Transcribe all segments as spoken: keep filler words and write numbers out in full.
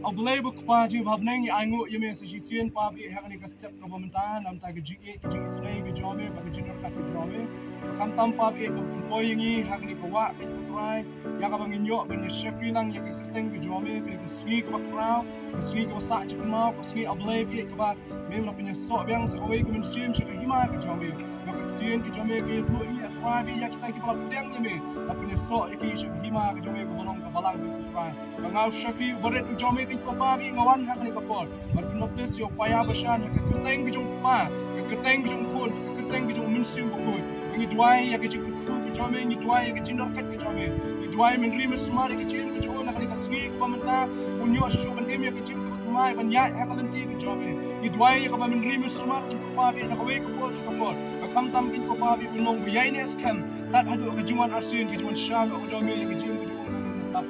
A Blei ba Kpa jong ngi ba ha bneng, ngi ainguh ïa me sa shisien Pa ba ïeit ha kane ka step kaba mynta, namar ka jingïeit, ka jingisynei ka jong me, bad ka jingïarap ka jong me. Khamtam Pa ba ïeit ba pynpoi ïa ngi ha kane ka wah, ko Trai, ïa kaba ngin ïoh ban ïa shakri lang ïa ka kyrteng ka jong me, ka sngi kaba khraw, ka sngi kaba sah jingkynmaw, ka sngi A Blei ba ïeit kaba me la pynïasoh biang sa kawei ka mynsiem sha ka hima ka jong me. Ba ka ktien ka jong me ka ïathuh ïa ngi, A Trai, ba ïa kita kiba la pdiang ïa me, la pynïasoh ïa ki sha ka hima ka jong me kaba long ka balang, ko Trai. Ba nga u shakri u barit u jong me, ko Pa ba ïeit, nga wan ha kane ka por ban pynbaptis ïa u paia Bashan ha ka kyrteng ka jong u Kpa, ka kyrteng ka jong u Khun, ka kyrteng ka jong u Mynsiem Bakhuid. Ngi duwai ïa ka jingkyrkhu ka jong me, ngi duwai ïa ka jingdon kat ka jong me. Ngi duwai mynri mynsumar ïa ka jingim ka jong u na kane ka sngi kaba mynta, un ïoh shuh ban im ïa ka jingkyrkhu, ban ïaid ha ka lynti ka jong me. Ngi duwai ïa kaba mynri mynsumar, ko Pa ba ïeit, na kawei ka por sha ka por. Ba khamtam, ko Pa ba ïeit, un long ba ïaineh skhem tad haduh ka jingwan arsien, ka jingwan shah noh ka jong me ïa ka jingim ka jong u na kane ka step.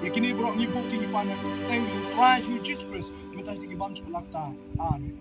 Ïa kine baroh ngi buh jingïapan ha ka kyrteng U Trai jong ngi Jisu Khrist, mynta ki bym shu lap ta. Amen.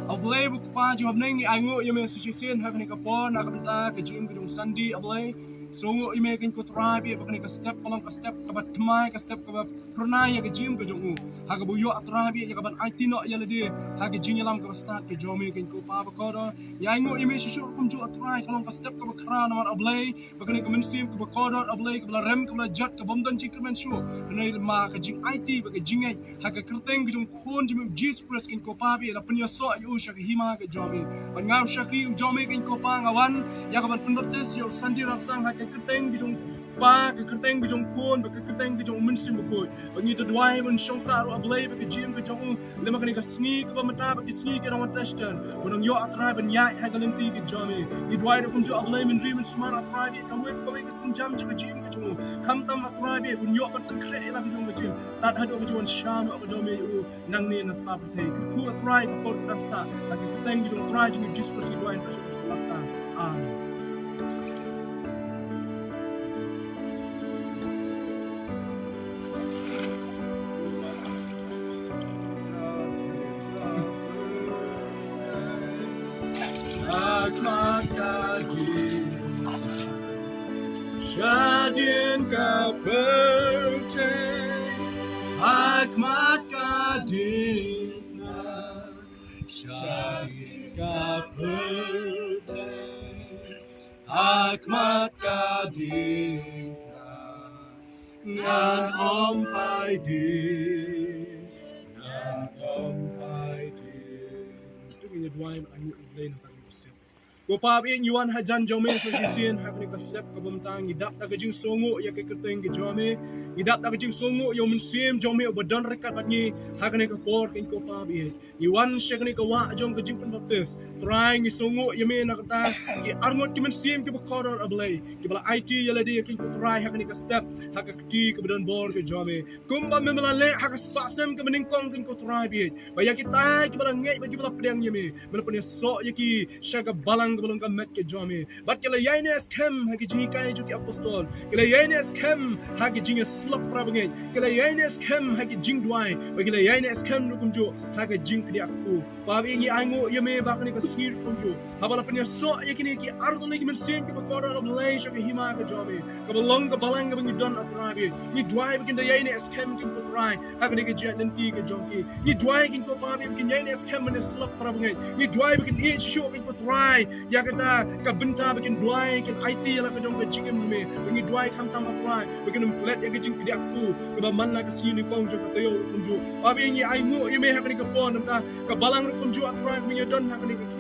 A Blei ba Kpa jong ngi ba ha bneng, ngi ainguh ïa me sa shisien ha kane ka por na ka bynta ka jingim ka jong u Sandy, A Blei. Sngewnguh ïa me, ko Trai ba ïeit, ba kane ka step ka long ka step kaba thymmai, ka step kaba phyrnai ïa ka jingim ka jong u. Ha kaba u ïoh, A Trai ba ïeit, ïa kaban aiti noh ïa lade ha ka jingïalam kaba stad ka jong me, ko Pa bakordor. Ngi ainguh ïa me shisha kumjuh, A Trai, ka long ka step kaba khraw namar, A Blei, ba kane ka mynsiem kaba kordor, A Blei, kaba la rem, kaba la jot, ka bym don jingkyrmen shuh. Hynrei namar ka jingaiti bad ka jingngeit ha ka kyrteng ka jong u Khun jong me U Jisu Khrist, ko Pa ba ïeit, la pynïasoh ïa u sha ka hima ka jong me. Bad nga u shakri u jong me, ko Pa, nga wan ïa kaban pynbaptis ïa u Sandy Rangsan ha ka kyrteng ka jong u Kpa, ka kyrteng ka jong u Khun, bad ka kyrteng ka jong u Mynsiem Bakhuid. Ba ngi da duwai ban shong sah ruh, A Blei, ba ka jingim ka jong u lem ha kane ka sngi kaba mynta, bad ki sngi ki nang wan, Trai, ba un ïoh, A Trai, ban ïaid ha ka lynti ka jong me. Ngi duwai ruh kumjuh, A Blei, mynri mynsumar, A Trai ba ïeit, kawei pa kawei ka sienjam jong ka jingim ka jong u. Khamtam, A Trai ba ïeit, un ïoh ban pynkhreh ïa la ka jong ka jingim tad haduh ka jingwan shah noh ka jong me ïa u nangne na sla pyrthei. Kyrkhu, A Trai, ka por ka dang sah. Ha ka kyrteng ka jong U Trai jong ngi Jisu Khrist ngi duwai, ngi tharai sha U Kpa. Amen. Akhmat ka ding, shadien ka pyrthei. Akhmat ka ding, shadien ka pyrthei. Akhmat ka ding, ngan ym phai dien, ngan ym phai dien. Ngi duwai, ngi ainguh ïa U Blei na kane ka step. Ko Pa ba ïeit, ngi wan hajan jong me sa shisien ha kane ka step kaba mynta, ngi dap da ka jingsngewnguh ïa ka kyrteng ka jong me. Ngi dap da ka jingsngewnguh ïa u Mynsiem jong me uba don ryngkat bad ngi ha kane ka por, ko Pa ba ïeit. Ngi wan sha kane ka wah jong ka jingpynbaptis. Trai, ngi sngewnguh ïa me na kata ki arngut ki mynsiem kiba kordor, A Blei, kiba la aiti ïa lade, ko Trai, ha kane ka step, ha ka kti kaba don bor ka jong me. Kumba me la leh ha ka spah snem kaba nyngkong, ko Trai ba ïeit, ba ïa kita kiba la ngeit bad kiba la pdiang ïa me, me la pynïasoh ïa ki sha ka balang kaba long ka met ka jong me. Bad ki la ïaineh skhem ha ki jinghikai jong ki apostol. Ki la ïaineh skhem ha ki jingïasyllok para bangeit. Ki la ïaineh skhem ha ki jingduwai. Bad ki la ïaineh skhem ruh kumjuh ha ka jingkdiah kpu. Pa ba ïeit, ngi ainguh ïa me ba kane ka sngi ruh kumjuh, haba la pynïasoh ïa kine ki arngut ki mynsiem kiba kordor, A Blei, sha ka hima ka jong me, kaba long ka balang kaba ngi don, A Trai ba ïeit. Ngi duwai ba kin da ïaineh skhem, ko Trai, ha kane ka jingïaid lynti ka jong ki. Ngi duwai, ko Pa ba ïeit, ba kin ïaineh skhem ban ïasyllok para bangeit. Ngi duwai ba kin ïeit shuh, ko Trai, ïa kata ka bynta ba kin duwai, kin aiti ïa la ka jong ka jingim jong me. Ba ngi duwai khamtam, A Trai, ba kin ym klet ïa ka jingkdiah kpu kaba man la ka sngi nyngkong jong ka taïew ruh kumjuh. Pa ba ïeit, ngi ainguh ïa me ha kane ka por, namar ka balang ruh kumjuh, A Trai, ba ngi don ha kane ka khlieh.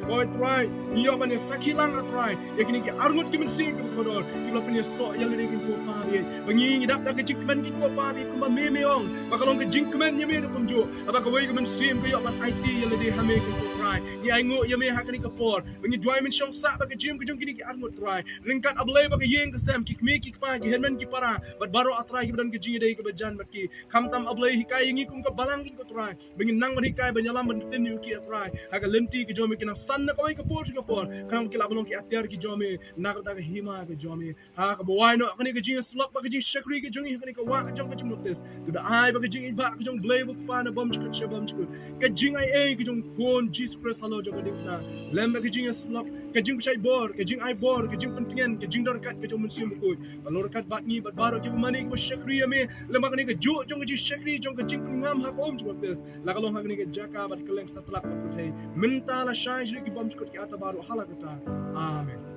Ko Trai, ngi ïoh ban ïa sakhi lang, A Trai, ïa kine ki arngut ki mynsiem kiba kordor, kiba la pynïasoh ïa lade, ko Pa ba ïeit. Ba ngi, ngi dap da ka jingkmen, ko Pa ba ïeit, kumba me, me ong ba ka long ka jingkmen ïa me ruh kumjuh, haba kawei ka mynsiem ka ïoh ban aiti ïa lade ha me, ko Trai. Ngi ainguh ïa me ha kane ka por. Ba ngi duwai men shong sah bad ka jingim ka jong kine ki arngut, Trai, ryngkat, A Blei, bad ka ïing ka sem, ki kmie ki kpa, ki hynmen ki para, bad baroh, A Trai, kiba don ka jingïadei kaba jan bad ki. Khamtam, A Blei, hikai ïa ngi kum ka balang, ko Trai, ba ngin nang ban hikai, ban ïalam, ban ktien ïa ki, A Trai, ha ka lynti ka jong me, kin nang na kawei ka por sha ka por, khnang ba ki lah ban long ki atiar ki jong me na ka bynta ka hima ka jong me. Ha kaba wai noh kane ka jingïasyllok bad ka jingshakri ka jong ngi ha kane ka wah jong ka jingbaptis, to da ai ba ka jingïaibha ka jong Blei ba u Kpa na bymjukut sha bymjukut, ka jingaiei ka jong u Khun Jisu Khrist halor jong ka diengphna, lem bad ka jingïasyllok, ka jingpynshai bor, ka jingai bor, ka jingpyntngen, ka jingdon ryngkat ka jong u Mynsiem Bakhuid ba long ryngkat bad ngi bad baroh kiba mane kiba shakri ïa me. Lem bad kane kajuh jong ka jingshakri jong ka jingpynngam ha ka um jingbaptis, la ka long ha kane ka jaka bad kylleng satlak ka pyrthei. Mynta, lashai sha ki bymjukut ki ata baroh, ha la kata. Amen.